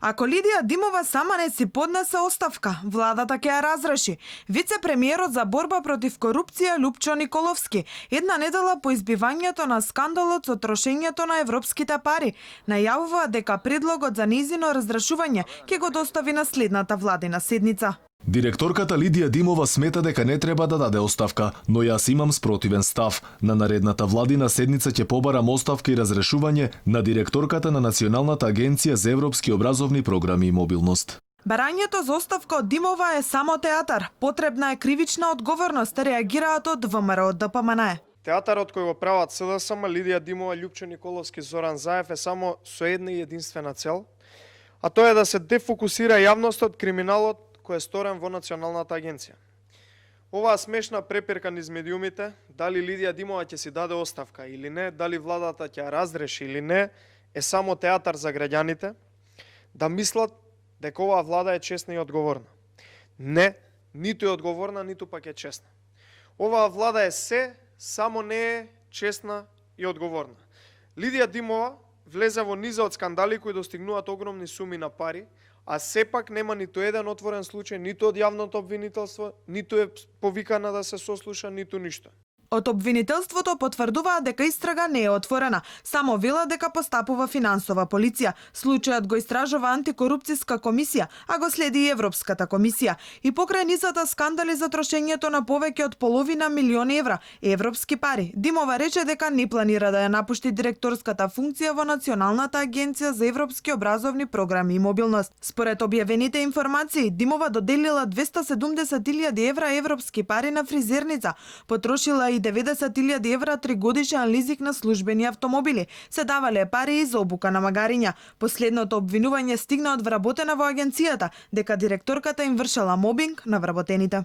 Ако Лидија Димова сама не си поднесе оставка, владата ќе ја разреши. Вице-премиерот за борба против корупција Лупчо Николовски една недела по избивањето на скандалот со трошењето на европските пари најавува дека предлогот за нејзино разрешување ќе го достави на следната владина седница. Директорката Лидија Димова смета дека не треба да даде оставка, но јас имам спротивен став. На наредната владина седница ќе побарам оставка и разрешување на директорката на Националната агенција за европски образовни програми и мобилност. Барањето за оставка од Димова е само театар. Потребна е кривична одговорност, реагираат од ВМРО од ДПМН. Театарот кој го прават СДСМ, Лидија Димова, Лупчо Николовски, Зоран Заев е само со една и единствена цел, а тоа е да се дефокусира јавноста од криминалот кој е сторен во Националната агенција. Оваа смешна препирка низ медиумите, дали Лидија Димова ќе си даде оставка или не, дали владата ќе ја разреши или не, е само театар за граѓаните, да мислат дека оваа влада е честна и одговорна. Не, ниту е одговорна, ниту пак е честна. Оваа влада е се, само не е честна и одговорна. Лидија Димова влезе во низа од скандали кои достигнуваат огромни суми на пари, а сепак нема ниту еден отворен случај, ниту од јавното обвинителство, ниту е повикана да се сослуша, ниту ништо. Од обвинителството потврдуваат дека истрага не е отворена, само велат дека постапува финансова полиција. Случајот го истражува антикорупцијска комисија, а го следи и Европската комисија. И покрај низата скандали за трошењето на повеќе од половина милиони евра европски пари, Димова рече дека не планира да ја напушти директорската функција во Националната агенција за европски образовни програми и мобилност. Според објавените информации, Димова доделила 270.000 евра европски пари на фризерница, потрошила и 90.000 евра 3-годишен лизик на службени автомобили. Се давале пари и за обука на магариња. Последното обвинување стигна од вработена во агенцијата дека директорката им вршела мобинг на вработените.